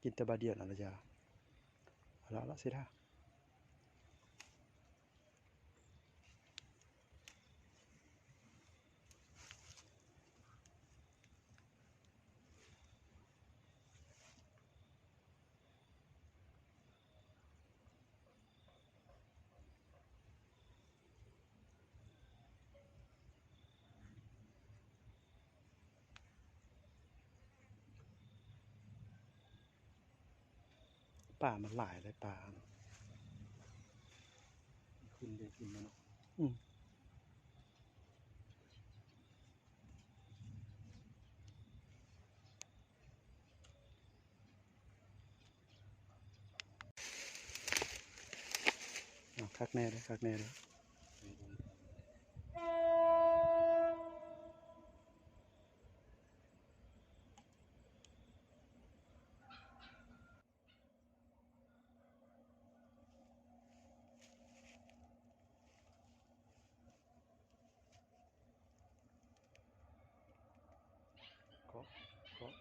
ກິນແຕ່ບາດດຽວນັ້ນລະຈ້າ. ເອົາລະ ເອົາລະ ເສດາ. ປາມັນຫຼາຍເລີຍ ປາ ຂຶ້ນໄດ້ຂຶ້ນມາເນາະ. ອືມ. ເອົາ ຄັກແນ່ເດີ້ ຄັກແນ່ເດີ້. ເກາະ ເກາະ.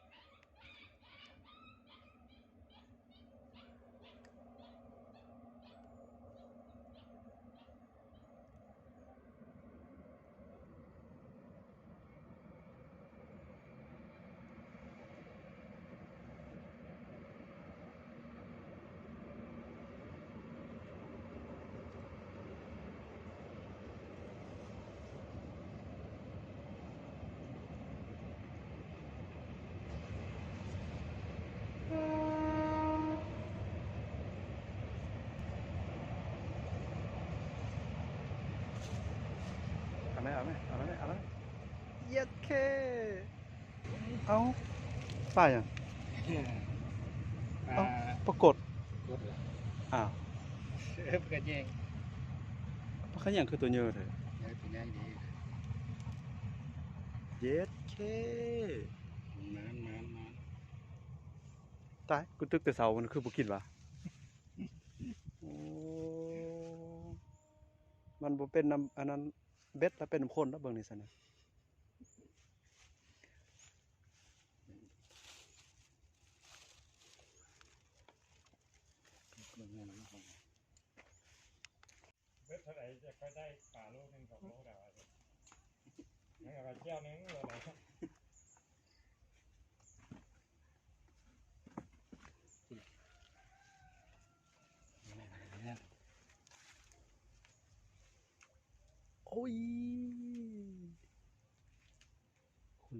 ເອົາແມະ ເອົາແມະ ເອົາແມະ ເອົາແມະ. ເຢັດເຄ. ເອົ້າ ປາຫຍັງ? ປາ ເອົ້າ ປາກົດ. ກົດລະ. ອ້າວ ເອີ ປາຂະແຍງ. ປາຂະແຍງຄືໂຕໃຫຍ່ແທ້. ໃຫຍ່ ໂຕໃຫຍ່ດີ. ເຢັດເຄ. ມານ ມານ ມານ. ຕາຍ ກູຕຶກແຕ່ເຊົ້າ ມັນຄືບໍ່ກິນຫວາ? ໂອ້ ມັນບໍ່ເປັນນ້ຳ ອັນນັ້ນ ເບັດລະເປັນນ້ຳຂ້ນລະ ເບິ່ງນີ້ຊັ້ນນະ. ເບັດເທົ່າໃດຈະຄ່ອຍໄດ້ປາໂລໜຶ່ງ ສອງໂລແລ້ວ ຍັງເອົາໄປແກ້ວໜຶ່ງໂລໃດ. ໂອ້ຍ ຄົນ.